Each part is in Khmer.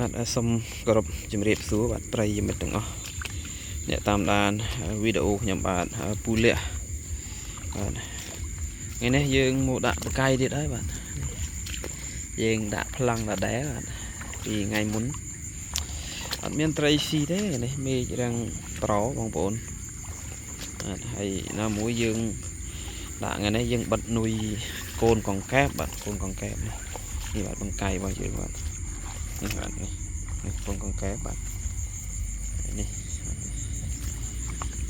បាទសូមគោរពជំរាបសួរបាទប្រិយមិត្តទាំងអស់អ្នកតាមដានវីដេអូខ្ញុំបាទពូលៈបាទថ្ងៃនេះយើងមកដាក់បកាយទៀតហើយបាទយើងដាក់ប្លង់ដដែលបាទពីថ្ងៃមុនអត់មានត្រីស៊ីទេនេះមេឃរាំងប្របងប្អូនបាទហើយណាមួយយើងដាក់ថ្ងៃនេះយើងបិទនុយកូនកង្កែបបាទកូនកង្កែបនេះនេះបាទបង្កៃរបស់យើងបាទនេះបាទនេះនេះកូនកង្កែបបាទនេះ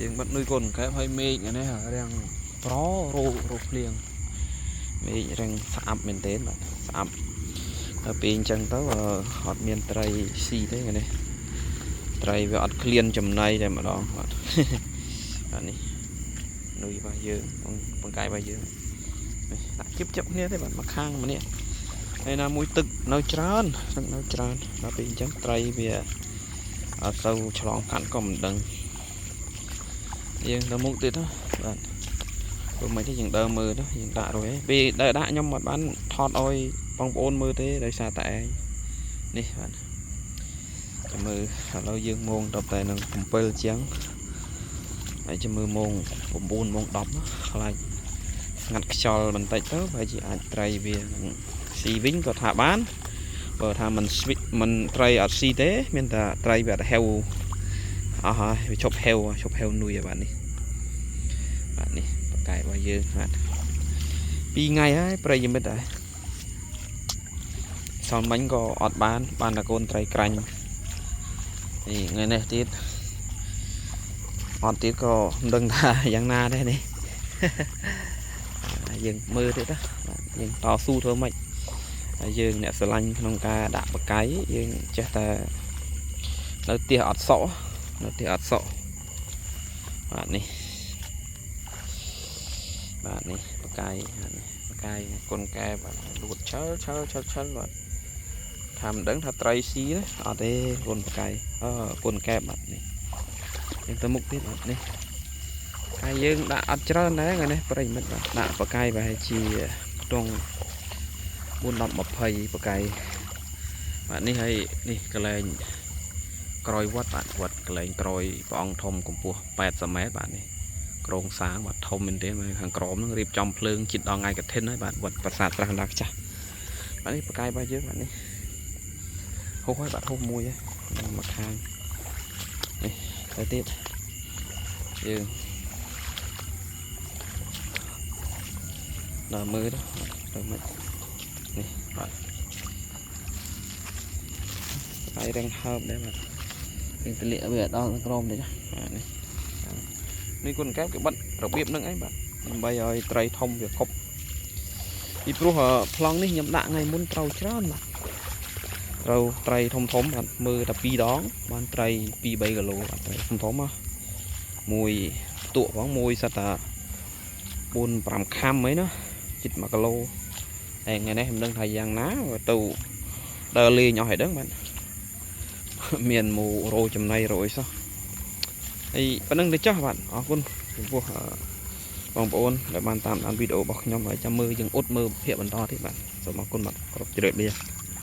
យើងបិទនុយកូនកង្កែបហើយមេឃនេះរាំងប្ររោរោភ្លៀងមេឃរាំងស្អាប់មែនទែនបាទស្អាប់ដល់ពេលអញ្ចឹងទៅអត់មានត្រីស៊ីទេនេះត្រីវាអត់ឃ្លានចំណីតែម្ដងបាទបាទនេះនុយរបស់យើងបង្កាយរបស់យើងនេះដាក់ជិបជិបគ្នាទេបាទមកខាងម្នាក់ហើយណាមួយទឹកនៅច្រើនទឹកនៅច្រើនដល់ពេលអញ្ចឹងត្រីវាអត់សូវឆ្លងកាត់ក៏មិនដឹងយើងទៅមុខទៀតបាទព្រោះមិនទេយើងដើរមើលទៅយើងដាក់រួចហើយពេលដើរដាក់ខ្ញុំអត់បានថតឲ្យបងប្អូនមើលទេដោយសារតែឯងនេះបាទចាំមើលឥឡូវយើងម៉ោងដល់តែនឹង7ជាងហើយចាំមើលម៉ោង9ម៉ោង10ខ្លាចស្ងាត់ខ្យល់បន្តិចទៅប្រហែលជាអាចត្រីវានឹងស៊ីវិញក៏ថាបានបើថាមិនស្វិមិនត្រីអត់ស៊ីទេមានតែត្រីវាអត់ហេវអស់ហើយវាឈប់ហេវឈប់ហេវនុយហើយបាទនេះបាទនេះបកែរបស់យើងបាទ2ថ្ងៃហើយប្រិយមិត្តហើយសល់មិញក៏អត់បានបានតែកូនត្រីក្រាញ់នេះថ្ងៃនេះទៀតអត់ទៀតក៏មិនដឹងថាយ៉ាងណាដែរនេះ យើងមើលទៀតណាបាទយើងតស៊ូធ្វើម៉េចហើយយើងអ្នកស្រឡាញ់ក្នុងការដាក់បកៃយើងចេះតែនៅផ្ទះអត់សក់នៅផ្ទះអត់សក់បាទនេះបាទនេះបកៃបាទនេះបកៃកូនកែបាទលួតឆើឆើឆើឆើបាទថាមិនដឹងថាត្រីស៊ីណាអត់ទេកូនបកៃអឺកូនកែបបាទនេះយើងទៅមុខទៀតបាទនេះហើយយើងដាក់អត់ច្រើនដែរថ្ងៃនេះប្រិយមិត្តបាទដាក់បកៃប្រហែលជាខ្ទង់4 10 20បកៃបាទនេះហើយនេះកន្លែងក្រោយវត្តបាទវត្តកន្លែងក្រោយព្រះអង្គធំកម្ពស់80ម៉ែត្របាទនេះក្រងសាងបាទធំមែនទេខាងក្រមហ្នឹងរៀបចំភ្លើងជិតដល់ថ្ងៃកឋិនហើយបាទវត្តប្រាសាទស្រះកណ្ដាលខ្ចាស់បាទនេះបកាយរបស់យើងបាទនេះហូសហើយបាទហូសមួយហើយមកខាងនេះទៅទៀតយើងដល់មើលទៅទៅមិននេះបាទហើយរាំងហើបដែរបាទយើងទលាក់វាដល់ក្រោមនេះណាបាទនេះនេះគុណកែបគេបិទរបៀបនឹងអីបាទដើម្បីឲ្យត្រីធំវាគប់ពីព្រោះប្លង់នេះខ្ញុំដាក់ថ្ងៃមុនត្រូវច្រើនបាទត្រូវត្រីធំធំបាទមើលតែ2ដងបានត្រី2 3គីឡូបាទត្រីធំធំណាមួយផ្ទក់ផងមួយសិតតា4 5ខាំអីណាជិត1គីឡូតែថ្ងៃនេះមិនដឹងថាយ៉ាងណាទៅដើរលេងអស់ហើយដឹងបាទមានមូរោចំណៃរោអីសោះហើយប៉ុណ្្នឹងទៅចោះបាទអរគុណចំពោះបងប្អូនដែលបានតាមដានវីដេអូរបស់ខ្ញុំហើយចាំមើលយើងអ៊ុតមើលភាគបន្តទៀតបាទសូមអរគុណបាទគ្រប់ជ្រាបលា។